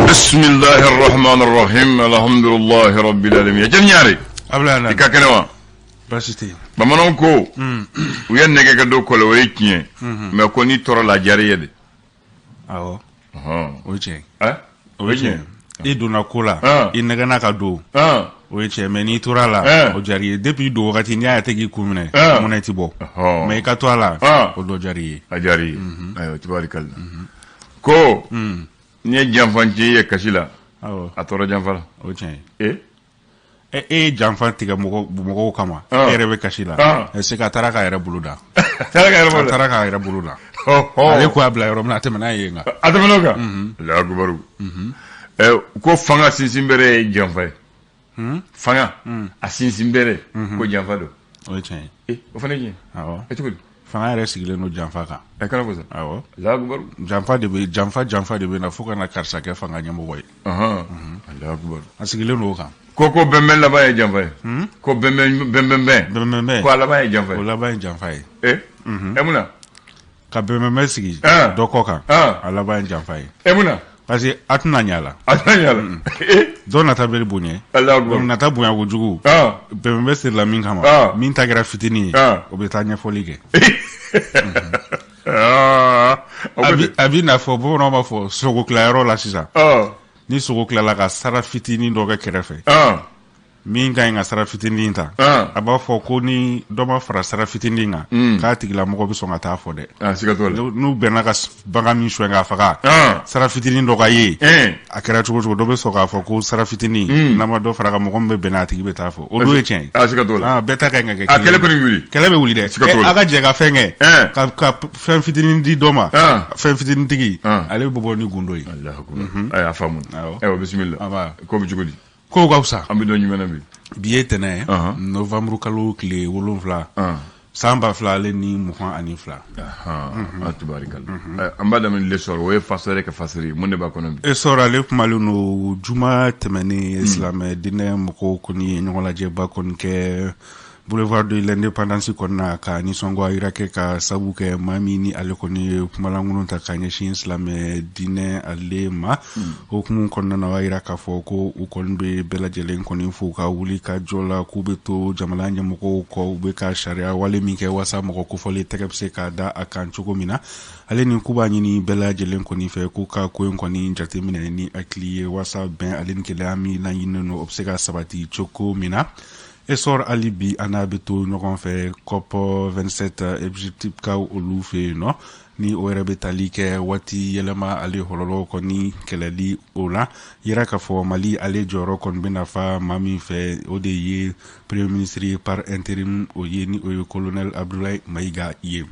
Bismillahi rahmanir rahim, alhamdulillahi rabbil alamin. Jɛn ɲare. Ablaye. I ka kɛnɛ wa? Baasi tɛ yen. Bamananw ko u ye nɛgɛ kɛ dɔ kɔlɛ, o ye tiɲɛ, mais ko n'i tɔɔrɔ la, a diyara i ye de. Awɔ. O ye tiɲɛ. Ɛ? O ye tiɲɛ. I donna ko la, i nɛgɛnna ka don, o ye tiɲɛ, mais n'i tora a la, o diyara i ye. Depuis i don wagati, n'i y'a tɛ k'i kun minɛ, mɔnɛ ti bɔ, mais i ka to a la, o dɔ diyara i ye. A diyara i ye. Ayiwa, tabarikalla. Ko n'i ye janfanci ye kasi la, a tɔɔrɔ janfa la. O ye tiɲɛ ye. E e ye janfa tigɛ mɔgɔw kama, e yɛrɛ bɛ kasi la. Est-ce que a taara k'a yɛrɛ bolo da? A taara k'a yɛrɛ bolo da. A taara k'a yɛrɛ bolo da. Ale ko a bila yɔrɔ min na, a tɛmɛna yen kan. A tɛmɛna o kan. Allahu akubaru. Ko fanga sinsinbere ye janfa ye. Fanga a sinsinbere ko janfa don. O ye tiɲɛ ye. O fana ye tiɲɛ. Awɔ. E, cogo di? Fanga yɛrɛ sigilen don janfa kan. Ɛ, kana fɔ sa. Awɔ. Allahu akubaru. Janfa de bɛ, janfa janfa de bɛ na fo ka na karisa kɛ fanga ɲɛmɔgɔ ye. Allahu akubaru. A sigilen don o kan. Ko bɛnbɛn laban ye janfa ye. Ko bɛnbɛn bɛnbɛn bɛnbɛn. Ko a laban ye janfa ye. O laban ye janfa ye. E, ɛ, mun na? Ka bɛnbɛn sigi dɔ kɔ kan, a laban ye janfa ye. E, mun na? Parce que a tɛna ɲɛ a la. A tɛna ɲɛ a la. Dɔ nata bɛ bonya. Allahu akubaru. Donc nata bonya kojugu. Bɛnbɛn sirila min kama. Min ta kɛra fitinin ye. O bɛ taa ɲɛfɔli kɛ. A b'i n'a fɔ bamananw b'a fɔ sogo tilayɔrɔ la sisan. Ni sogo tilala ka sara fitinin dɔ kɛ kɛrɛfɛ, min ka ɲi ka sara fitinin ta, a b'a fɔ ko ni dɔ ma fara sara fitinin kan, k'a tigilamɔgɔ bɛ sɔn ka taa fɔ dɛ. Siga t'o la. N'u bɛnna ka bagan min suɲɛ k'a faga, sara fitinin dɔ ka ye, a kɛra cogo cogo, dɔ bɛ sɔn k'a fɔ ko sara fitinin, n'a ma dɔ fara kan, mɔgɔ min bɛ bɛn n'a tigi bɛ taa fɔ. O dun ye tiɲɛ ye. Siga t'o la. Bɛɛ ta ka ɲi ka kɛ. A kɛlɛ kɔni bɛ wuli. Kɛlɛ bɛ wuli dɛ. Siga t'o la. A ka jɛ ka fɛn kɛ, ka fɛn fitinin di dɔ ma, fɛn fitinin tigi, ale bɛ bɔ ni gundo ye. Alahu akubar. Ayiwa, a faamu. Ayiwa, bisimila. Ko bɛ cogo di? Kow ka fisa. An bɛ don jumɛn na bi? Bi ye tɛnɛ ye, novembre kalo tile 7, san 2022. A tubarikala. An b'a daminɛ L'Essor, o ye fasɛrɛ ka fasiri, mun de b'a kɔnɔ bi? Essor ale kumalen don juma tɛmɛnen, silamɛ diinɛ mɔgɔw kɔni ye ɲɔgɔnlajɛba kɔni kɛ boulevard de l'Indépendance kɔnɔna, ka nisɔngoya yira kɛ ka sabu kɛ maa min ni ale kɔni ye kumalankolon ta ka ɲɛsin silamɛ diinɛ ale ma. Hukumu kɔnɔna na, o y'a yira k'a fɔ ko u kɔni bɛ bɛɛ lajɛlen kɔni fo ka wuli ka jɔ la, k'u bɛ to jamana ɲɛmɔgɔw kɔ, u bɛ ka sariya wale min kɛ walasa mɔgɔ kofɔlen tɛgɛ bɛ se ka da a kan cogo min na, ale ni k'u b'a ɲini bɛɛ lajɛlen kɔni fɛ k'u ka ko in kɔni jateminɛ ni hakili ye, walasa bɛn ale ni kelenya min laɲininen don, o bɛ se ka sabati cogo min na. Essor hali bi, an n'a bɛ to ɲɔgɔn fɛ. COP 27 Egypte kaw olu fɛ yen nɔ, ni o yɛrɛ bɛ tali kɛ waati yɛlɛma ale hɔlɔlɔ kɔni kɛlɛli o la, yira k'a fɔ Mali ale jɔyɔrɔ kɔni bɛna fa maa min fɛ, o de ye premier ministre par intérim, o ye ni o ye colonel Abdoulaye Maïga ye.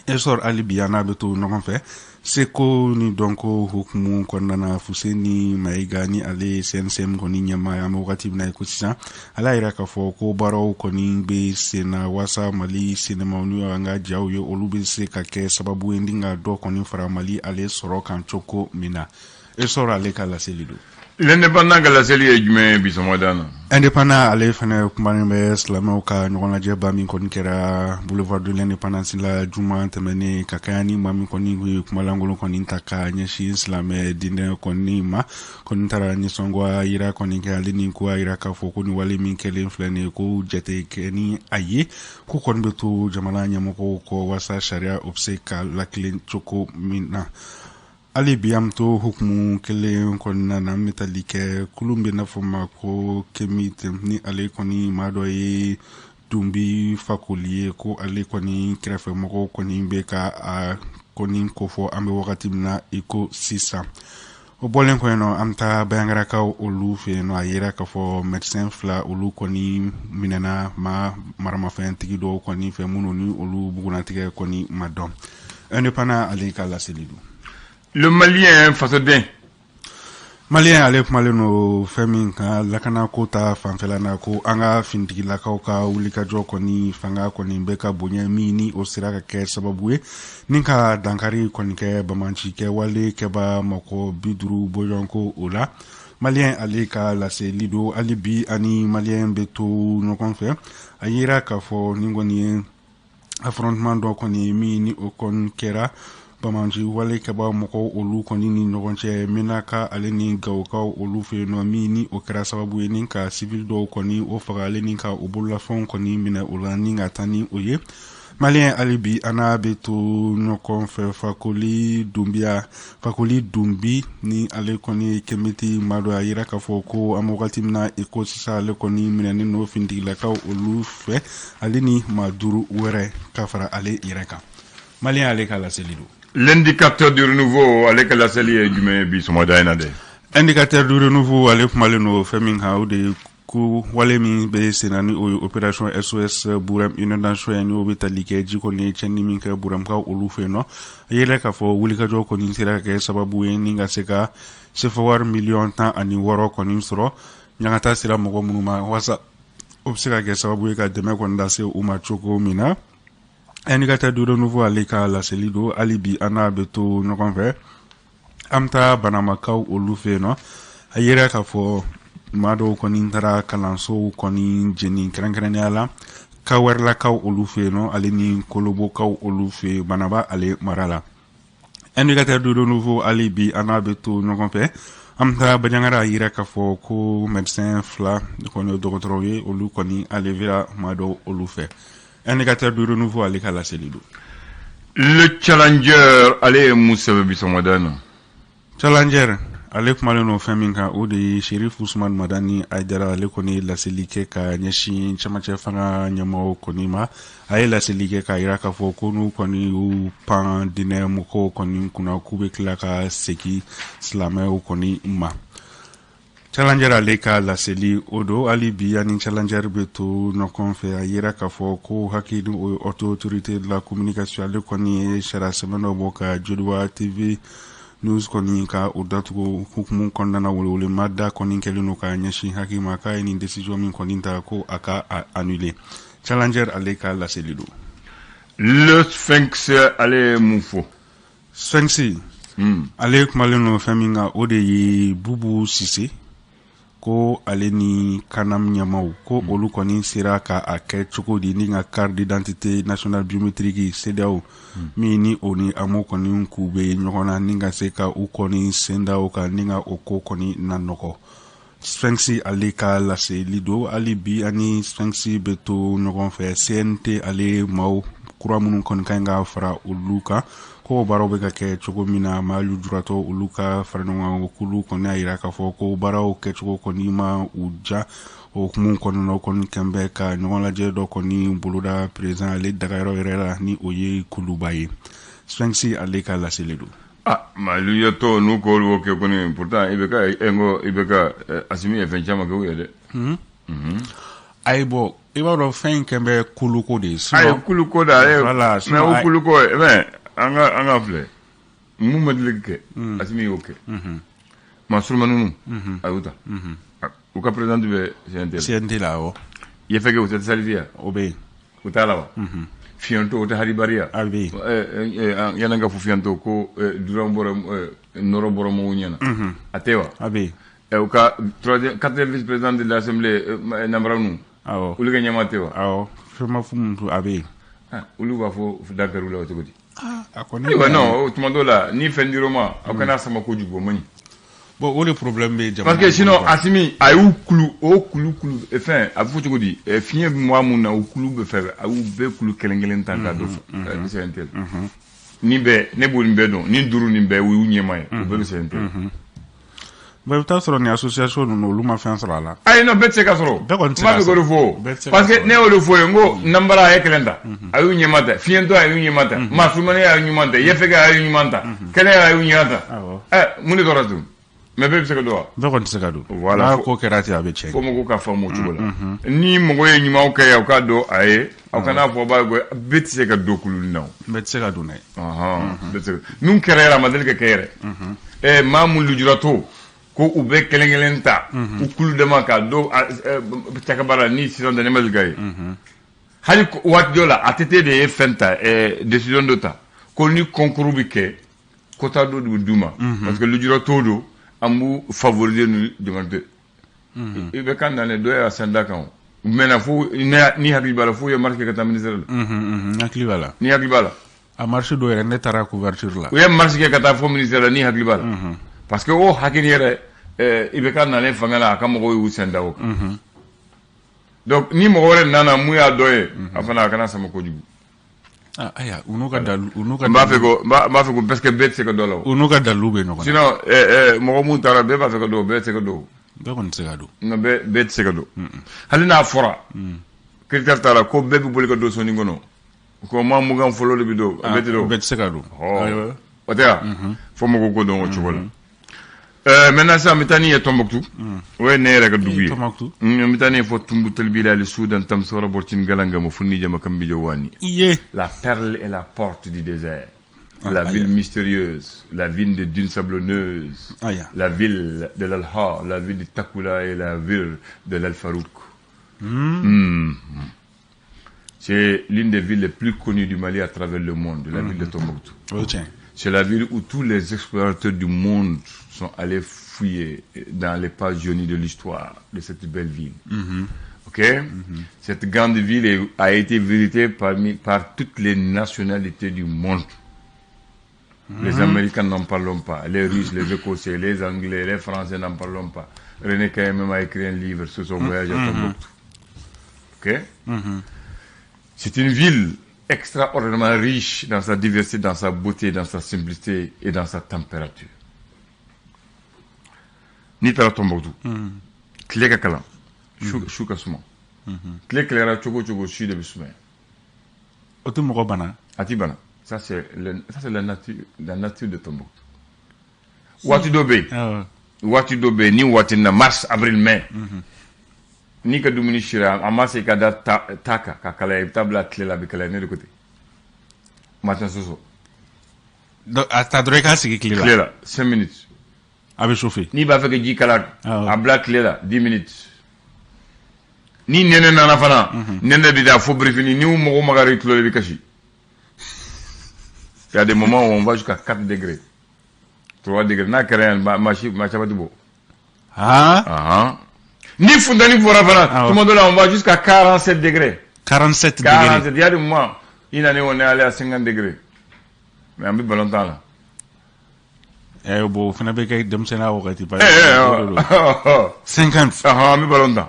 Essor hali bi, an n'a bɛ to ɲɔgɔn fɛ. Seko ni dɔnko hukumu kɔnɔna na, Fuseni Mayiga ni ale ye CNCM kɔni ɲɛmaa, an bɛ wagati min na i ko sisan, ale y'a yira k'a fɔ ko baaraw kɔni bɛ sen na walasa Mali sinemaw n'u y'an ka jaw ye, olu bɛ se ka kɛ sababu ye ni ka dɔ kɔni fara Mali ale sɔrɔ kan cogo min na. Essor ale ka laseli don. L'Indépendant ka laseli ye jumɛn ye bi sɔgɔmada na? Indépendant ale fana kumanen bɛ silamɛw ka ɲɔgɔnlajɛba min kɔni kɛra boulevard de l'Indépendance la juma tɛmɛnen, ka kɛɲɛ ni maa min kɔni ye kumalankolon kɔni ta ka ɲɛsin silamɛ diinɛ kɔni ma, kɔni taara nisɔngoya yira kɔni kɛ, ale ni ko y'a yira k'a fɔ ko nin wale min kɛlen filɛ nin ye, ko jate kɛ ni a ye, ko kɔni bɛ to jamana ɲɛmɔgɔw kɔ walasa sariya o bɛ se ka lakilen cogo min na. Hali bi an bɛ to hukumu kelen kɔnɔna na, an bɛ tali kɛ kulu bɛ n'a fɔ ma ko Kemite, ni ale kɔni maa dɔ ye Dunbi Fakoli ye, ko ale kɔni kɛrɛfɛmɔgɔw kɔni bɛ ka a kɔni kofɔ an bɛ wagati min na i ko sisan. O bɔlen kɔ yen nɔ, an bɛ taa Bayangarakaw olu fɛ yen nɔ. A yira k'a fɔ médecin fila olu kɔni minɛna maa maramafɛntigi dɔw kɔni fɛ, minnu ni olu bugunnatigɛ kɔni ma dɔn. Indépendant ale ka laseli don. Le Malien, fasoden. Malien ale kumalen don fɛn min kan lakanako ta fanfɛla na, ko an ka finitigilakaw ka wulikajɔ kɔni fanga kɔni bɛ ka bonya, min ni o sera ka kɛ sababu ye ni ka dankari kɔni kɛ banbaanci kɛwale kɛba mɔgɔ 50 bɔɲɔgɔnko o la. Malien ale ka laseli don. Hali bi ani Malien bɛ to ɲɔgɔn fɛ. A yira k'a fɔ nin kɔni ye affrontement dɔ kɔni ye, min ni o kɔni kɛra Banbaanci wale kɛbaa mɔgɔw olu kɔni ni ɲɔgɔn cɛ Menaka ale ni Gawokaw olu fɛ yen nɔ, min ni o kɛra sababu ye ni ka civil dɔw kɔni o faga ale ni ka u bololafɛnw kɔni minɛ o la ni ka taa ni o ye. Maliyɛn, hali bi an n'a bɛ to ɲɔgɔn fɛ. Fakoli Dunbiya, Fakoli Dunbi ni ale kɔni ye Kemeti maa dɔ, a yira k'a fɔ ko an bɛ wagati min na i ko sisan, ale kɔni minɛnen don finitigilakaw olu fɛ, ale ni maa 5 wɛrɛ ka fara ale yɛrɛ kan. Maliyɛn, ale ka laseli don. L'Indicateur du Renouveau, ale ka laseli ye jumɛn ye bi sɔgɔmada in na dɛ? Indicateur du Renouveau, ale kumalen don fɛn min kan, o de ye ko wale min bɛ senna ni o ye opération SOS Bourem Inondation ye, n'o bɛ tali kɛ ji kɔni ye tiɲɛni min kɛ Burɛmukaw olu fɛ yen nɔ. A yira k'a fɔ wulikajɔ kɔni sera ka kɛ sababu ye ni ka se ka sefa wari miliyɔn 16 kɔni sɔrɔ, ɲagata sera mɔgɔ minnu ma, walasa o bɛ se ka kɛ sababu ye ka dɛmɛ kɔni lase u ma cogo min na. Indicateur du Renouveau, ale ka laseli don. Hali bi an n'a bɛ to ɲɔgɔn fɛ. An bɛ taa Banamakaw olu fɛ yen nɔ. A yira k'a fɔ maa dɔw kɔni taara kalansow kɔni jeni, kɛrɛnkɛrɛnnenya la Kawɛrɛlakaw olu fɛ yen nɔ, ale ni Kolobokaw olu fɛ yen, Banaba ale mara la. Indicateur du Renouveau, hali bi an n'a bɛ to ɲɔgɔn fɛ. An bɛ taa Banjagara. A yira k'a fɔ ko médecin 2 kɔni ye dɔgɔtɔrɔw ye, olu kɔni enlevera maa dɔw olu fɛ. Indicateur du Renouveau, ale ka laseli don. Le Challenger, ale ye mun sɛbɛn bi sɔgɔmada in na? Challenger, ale kumalen don fɛn min kan, o de ye Sherif Usman Madani Aidara, ale kɔni ye laseli kɛ ka ɲɛsin cɛmancɛ fanga ɲɛmɔgɔw kɔni ma. A ye laseli kɛ k'a yira k'a fɔ ko n'u kɔni y'u pan diinɛ mɔgɔw kɔni kunna, k'u bɛ tila ka segin silamɛw kɔni ma. Challenger, ale ka laseli o don. Hali bi ani Challenger bɛ to ɲɔgɔn fɛ. A yira k'a fɔ ko HAC, o ye Haute Autorité de la Communication, ale kɔni ye sariya sɛbɛn dɔ bɔ ka Joliba TV News kɔni ka o datugu. Hukumu kɔnɔna na, welewelema da kɔni kɛlen don ka ɲɛsin HAC ma k'a ye nin décision min kɔni ta, ko a ka a annuler. Challenger, ale ka laseli don. Le Sphinx, ale ye mun fɔ? Sphinx, ale kumalen don fɛn min kan, o de ye Bubu Sise, ko ale ni CANAM ɲɛmaw, ko olu kɔni sera ka a kɛ cogo di ni ka carte d'identité nationale biométrique CEDEAO min ni o ni AMO kɔni k'u bɛ ɲɔgɔn na, ni ka se ka u kɔni sen da o kan ni ka o ko kɔni na nɔgɔ. Sphinx, ale ka laseli don. Hali bi ani Sphinx bɛ to ɲɔgɔn fɛ. CNT, ale maaw kura minnu kɔni ka ɲi ka fara olu kan, ko baaraw bɛ ka kɛ cogo min na, maa lujuratɔ olu ka fara ɲɔgɔn kan k'olu kɔni y'a yira k'a fɔ ko baaraw kɛcogo kɔni ma u ja. O hukumu kɔnɔna na, o kɔni kɛn bɛ ka ɲɔgɔn lajɛ dɔ kɔni boloda président ale dagayɔrɔ yɛrɛ la, ni o ye Kuluba ye. Sphinx, ale ka laseli don. Ah, maa lujuratɔ n'u ko olu kɛ kɔni, pourtant i bɛ ka n ko i bɛ ka Asimi ye fɛn caman kɛ u ye dɛ. Ayi, bɔn, i b'a dɔn fɛn in kɛn bɛ kuluko de ye. Ayi, kuluko da ayi. Voilà. Mais o kuluko, mais an ka filɛ mun ma deli kɛ, Asimi y'o kɛ. Maa surumani ninnu, a y'u ta, u ka président bɛ CNT la. CNT la, awɔ. Yefege, o tɛ Salifiya? O bɛ yen. O t'a la wa? Fiyɛntɔ, o tɛ Haribariya? A bɛ yen. Yanni ka fɔ fiyɛntɔ ko duran bɔra nɔrɔ bɔra mɔgɔw ɲɛna, a tɛ wa? A bɛ yen. U ka troisième, quatrième vice président de l'Assemblée, namara ninnu, awɔ, olu ka ɲɛmaa tɛ wa? Awɔ, fɛn ma fu mun a bɛ yen. Olu b'a fɔ dakɛr'u la o cogo di? A kɔni. Ayiwa, non, tuma dɔw la ni fɛn dir'o ma, aw kana sama kojugu, o man ɲi. Bon, o de problème bɛ jamana. Parce que sinon Asimi a y'u kulu, o kulu kulu fɛn, a bɛ fɔ cogo di, fiɲɛ bɛ maa mun na, o kulu bɛ fɛ a y'u bɛɛ kulu kelen kelen ta k'a don CNT la. Nin bɛɛ, ne b'o nin bɛɛ dɔn, nin duuru nin bɛɛ, u y'u ɲɛmaa ye, u bɛɛ bɛ CNT la. Bon, i bɛ taa sɔrɔ nin association ninnu, olu ma fɛn sɔrɔ a la. Ayi, non, bɛɛ tɛ se ka sɔrɔ. Bɛɛ kɔni tɛ se ka sɔrɔ. N b'a fɛ k'o de fɔ, parce que ne y'o de fɔ ye, n ko nanbara a ye kelen ta, a y'u ɲɛmaa ta, fiɲɛtɔ a y'u ɲɛmaa ta, maa surumani a y'u ɲuman ta, yefege a y'u ɲuman ta, kɛnɛ a y'u ɲuman ta. Ɛ, mun de tora tun? Mais bɛɛ bɛ se ka don wa? Bɛɛ kɔni tɛ se ka don. Voilà. N'a ko kɛra ten, a bɛ tiɲɛ. Fo mɔgɔw ka faamu o cogo la. Ni mɔgɔ ye ɲumanw kɛ, aw k'a dɔn a ye, aw kana fɔ b'a ko bɛɛ tɛ se ka don kululi na o. Bɛɛ tɛ se ka don dɛ. Bɛɛ tɛ se ka. Min kɛra yɛrɛ, a ma deli ka kɛ yɛrɛ. Maa mun lujuratɔ ko u bɛɛ kelen kelen ta, u kulu dama ka don cakɛbaara ni sisan tɛ, ne ma deli ka ye. Hali waati dɔ la, ATT de ye fɛn ta, décision dɔ ta ko ni concours bɛ kɛ, quota dɔ de bɛ d'u ma, parce que lujuratɔ don, an b'u favoriser ni jamana tɛ. I bɛ kan daminɛ, dɔ y'a san da kan o mɛnna fo ni hakili b'a la, fo ye marché ka taa ministère la. N hakili b'a la. Ni hakili b'a la. A marche dɔ yɛrɛ, ne taara couverture la. U ye marche kɛ ka taa fo ministère la, ni hakili b'a la, parce que o hakili yɛrɛ, IBK nalen fanga la, a ka mɔgɔw y'u sen da o kan. Donc ni mɔgɔ wɛrɛ nana mun y'a dɔ ye, a fana a kana sama kojugu. Ah, ayiwa, u n'u ka dalu, u n'u ka N b'a fɛ ko n b'a fɛ ko, parce que bɛɛ tɛ se ka dɔ la o. U n'u ka dalu bɛ ɲɔgɔn na. Sinon mɔgɔ mun taara, bɛɛ b'a fɛ ka don, bɛɛ tɛ se ka don. Bɛɛ kɔni tɛ se ka don. Nka bɛɛ tɛ se ka don. Hali n'a fɔra critère t'a la ko bɛɛ bɛ boli ka don sɔnni kɔnɔ, ko maa 20 fɔlɔ de bɛ don, bɛɛ tɛ don. Bɛɛ tɛ se ka don. Ɔ, o tɛ wa? Fo mɔgɔw ko dɔn o cogo la. Maintenant sisan, n bɛ taa ni ye Tombouctou. O ye ne yɛrɛ ka dugu ye. Tombouctou. N bɛ taa ni ye fo Tumbu Talbila ali Soudan Tamsora Bortin Galangamo Funni Jama Kambijo Wani. I ye. La perle et la porte du désert. La ville mystérieuse, la ville des dunes sablonneuses, Aya. la ville de l'Alha, la ville de Takula et la ville de l'Al-Farouk. C'est l'une des villes les plus connues du Mali à travers le monde, la ville de Tombouctou. O ye tiɲɛ. C'est la ville où tous les explorateurs du monde sont allés fouiller dans les pages jaunies de l'histoire de cette belle ville. Ok. Cette grande ville a été visitée par toutes les nationalités du monde. Les Américains, n'en parlons pas, les Russes, les Écossais, les Anglais, les Français, n'en parlons pas. René Caillé même a écrit un livre sur son voyage à Tombouctou. Ok. C'est une ville extraordinairement riche dans sa diversité, dans sa beauté, dans sa simplicité et dans sa température. N'i taara Tombouctou, tile ka kalan, su ka suma. Tile tilara cogo o cogo, su de bɛ sumaya. O tɛ mɔgɔ bana? A ti bana. Ça, c'est la nature, la nature de Tombouctou. Waati dɔ bɛ yen, waati dɔ bɛ yen, ni waati na, mars, avril, mai, n'i ka dumuni sira, a ma se i ka da ta ta kan ka kalaya, i bɛ taa bila tile la, a bɛ kalaya. Ne de ko ten, matin soso. Donc a ta dɔrɔn i k'a sigi tile la. Tile la, 5 minutes. A bɛ chauffer. N'i b'a fɛ ka ji kala, Awɔ. a bila tile la 10 minutes. Ni nɛnɛ nana fana, nɛnɛ bɛ da fo birifini, ni mɔgɔ magara i tulo, i bɛ kasi. Il y a des moments où on va jusqu'à 4 degrés, 3 degrés. N'a kɛra yan, maa si maa caman tɛ bɔ. Ah. Ni funteni fɔra fana, tuma dɔ la, on va jusqu'à 47 degrés. 47 degrés. 47. Il y a des moments, une année, on est allé à 50 degrés, mais an bɛ ballon tan la. Eh bon, o fana bɛ kɛ denmisɛnninya wagati ba. Eh, eh, 50. An bɛ ballon tan.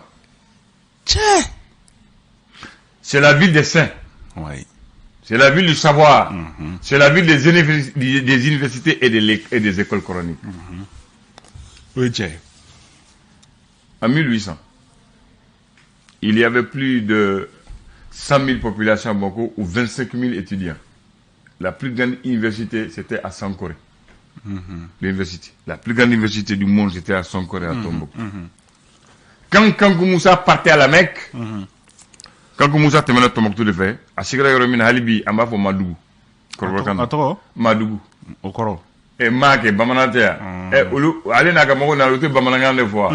Cɛ. C'est la ville des saints. C'est la ville du savoir. C'est la ville des universités et des écoles coraniques. O ye tiɲɛ. En 1800, il y avait plus de 100 000 populations à Bamako ou 25 000 étudiants. La plus grande université, c'était à Sankoré. L'université. La plus grande université du monde, c'était à Sankoré, à Tombouctou. Quand Kankou Moussa partait à la Mecque, Kankou Moussa tɛmɛna Tombouctou de fɛ, a sigira yɔrɔ min na, hali bi an b'a fɔ Madugu. Kɔrɔbɔrɔkan na. A tɔgɔ? Madugu. O kɔrɔ? Ɛ, maa kɛ bamanan tɛ yan. Ɛ, olu, ale n'a ka mɔgɔw nana, olu tɛ bamanankan de fɔ wa?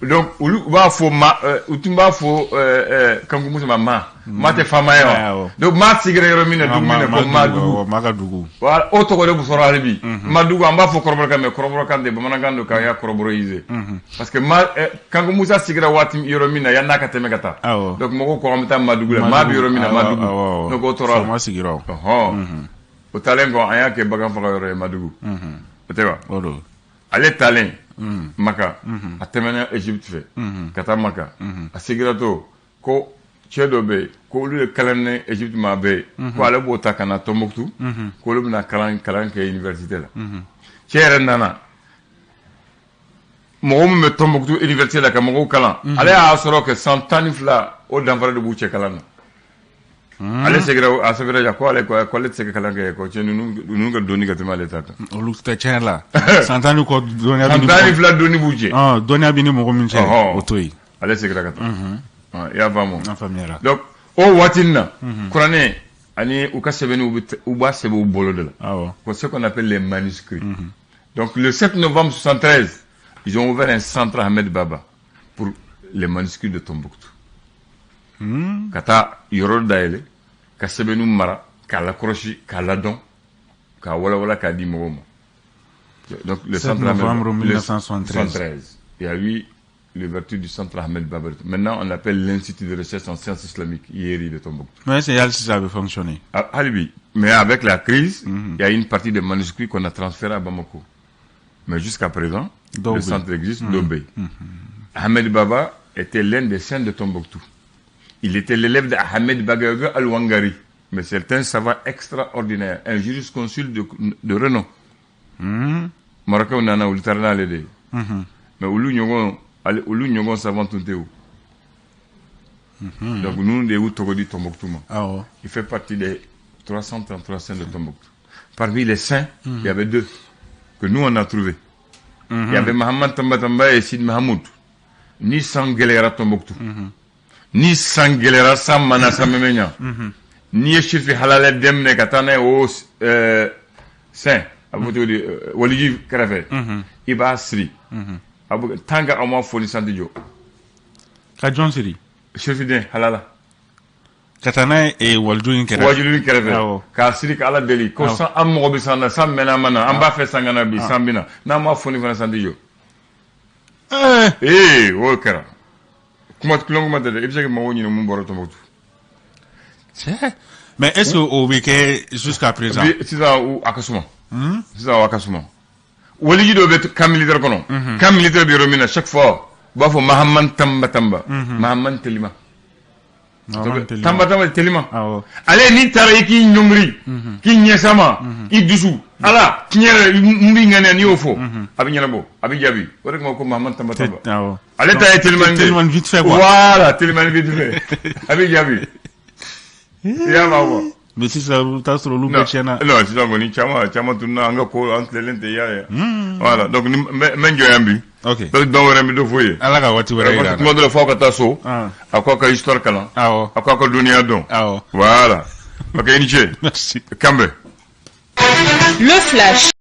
Donc olu b'a fɔ ma, u tun b'a fɔ Kankou Moussa ma ma. Ma tɛ faama ye wa? Awɔ. Donc maa sigira yɔrɔ min na, dugu min na, ko Madugu. Maa ka dugu. Voilà, o tɔgɔ de bɛ sɔrɔ hali bi. Madugu, an b'a fɔ kɔrɔbɔrɔkan, mais kɔrɔbɔrɔkan tɛ, bamanankan don k'an y'a kɔrɔbɔrɔyiser. Parce que ma Kankou Moussa sigira waati yɔrɔ min na, yan'a ka tɛmɛ ka taa. Donc mɔgɔw ko an bɛ taa Madugu la, maa bɛ yɔrɔ min na, Madugu. Donc o tora la. Faama sigira o. Ɔhɔn. O taalen kɔ, an y'a kɛ bagan faga yɔrɔ ye, Madugu. O tɛ wa? O don. Ale taalen Maka, a tɛmɛna Égypte fɛ ka taa Maka. A seginna to ko cɛ dɔ bɛ yen ko olu ye kalan ni Égypte maa bɛ yen, ko ale b'o ta ka na Tombouctou, ko olu bɛna kalan kɛ université la. Cɛ yɛrɛ nana, mɔgɔ min bɛ Tombouctou université la ka mɔgɔw kalan, ale y'a sɔrɔ kɛ san 12, o danfara de b'u cɛ kalan na. Ale seginna, a sɛbɛnna ja ko ale ko ale tɛ se ka kalan kɛ, ko cɛ ninnu ka dɔnni ka tɛmɛ ale ta kan. Olu tɛ tiɲɛ la. San 10 ni kɔ, dɔnniya bɛ San ni 12 dɔnni b'u cɛ. Dɔnniya bɛ ni mɔgɔ min cɛ, o to yen. Ale seginna ka taa. I y'a faamu? An faamuyara. Donc o waati in na, kuranɛ ani u ka sɛbɛnniw u b'a sɛbɛn u bolo de la. Ko ce qu'on appelle les manuscrits. Donc le 7 novembre 73, ils ont ouvert un centre Ahmed Baba pour les manuscrits de Tombouctou. Ka taa yɔrɔ dayɛlɛ ka sɛbɛnniw mara, k'a lakɔlɔsi, k'a ladɔn, k'a walawala, k'a di mɔgɔw ma. Donc le 7 centre Ahmed novembre le 1973. 73. Il y a eu l'ouverture du centre Ahmed Baba. Maintenant, on l'appelle l'Institut de recherche en sciences islamiques, IERI de Tombouctou. Mais c'est hali sisan a bɛ fonctionner? Ah, hali bi. Mais avec la crise, il y a une partie des manuscrits qu'on a transféré à Bamako. Mais jusqu'à présent, Dɔw le bɛ yen. Centre existe, dɔw bɛ yen. Ahmed Baba était l'un des saints de Tombouctou. Il était l'élève d'Ahmed Bagayogo Al-Wangari. Mais c'est un savant extraordinaire, un jurisconsulte de renom. Marocain nana olu taara n'ale de ye. Mais olu ɲɔgɔn ale olu ɲɔgɔn savant tun tɛ o. Donc ninnu de y'u tɔgɔ di Tombouctou ma. Il fait partie des 333 saints de Tombouctou. Parmi les saints, il y avait deux que nous on a trouvés. Il y avait Mahamad Tamba Tamba et Sid Mahamoud. Ni san gɛlɛyara Tombouctou. Ni san gɛlɛyara san mana san mɛmɛ ɲa. N'i ye sifi halala den minɛ ka taa n'a ye o saint a bɛ fɔ cogo di waliji kɛrɛfɛ i b'a siri a bɛ tant que aw ma fo ni san tɛ jɔ. Ka jɔn siri? Sirifiden halala. Ka taa n'a ye waliju in kɛrɛfɛ. Wajulu kɛrɛfɛ k'a siri ka Ala deli ko san an mago bɛ san na san mɛnna ma na an b'a fɛ san ka na bi san bɛ na n'an ma fo ni fana san tɛ jɔ. Ee o kɛra kuma tulon kuma tɛ dɛ i bɛ se ka mɔgɔw ɲini mun bɔra Tombouctou. Cɛ, mais est ce que o bɛ kɛ jusqu'à présent? Bi sisan a ka suma sisan a ka suma waliji dɔ bɛ camp militaire kɔnɔ camp militaire bɛ yɔrɔ min na chaque fois u b'a fɔ Mahaman Tamba Tamba Mahaman Telima. Mahaman Telima. Tamba Tamba Telima. Ale n'i taara i k'i ɲɔngiri k'i ɲɛs'a ma i dusu ala tiɲɛ yɛrɛ n b'i ŋaniya n'i y'o fɔ a bɛ ɲɛnabɔ a bɛ jaabi o de kama ko Mahaman Tamba Tamba ale ta ye Telimani de ye. Telimani vite fait quoi. Voilà, Telimani vite fait a bɛ jaabi i y'a faamu. Mais sisan i bɛ taa sɔrɔ olu bɛɛ tiɲɛna. Non, sisan kɔni caman caman tununa an ka ko an tilelen tɛ i y'a ye. Voilà, donc ni n bɛ n jɔ yan bi. Donc dɔw wɛrɛ bɛ dɔ fɔ ye. Ala ka waati wɛrɛ yira an na. Kuma dɔ la fo aw ka taa so. A ko aw ka histoire kalan. A ko aw ka dɔnniya dɔn. Voilà, ok, i ni ce. Merci. Kanbɛn. Le flash.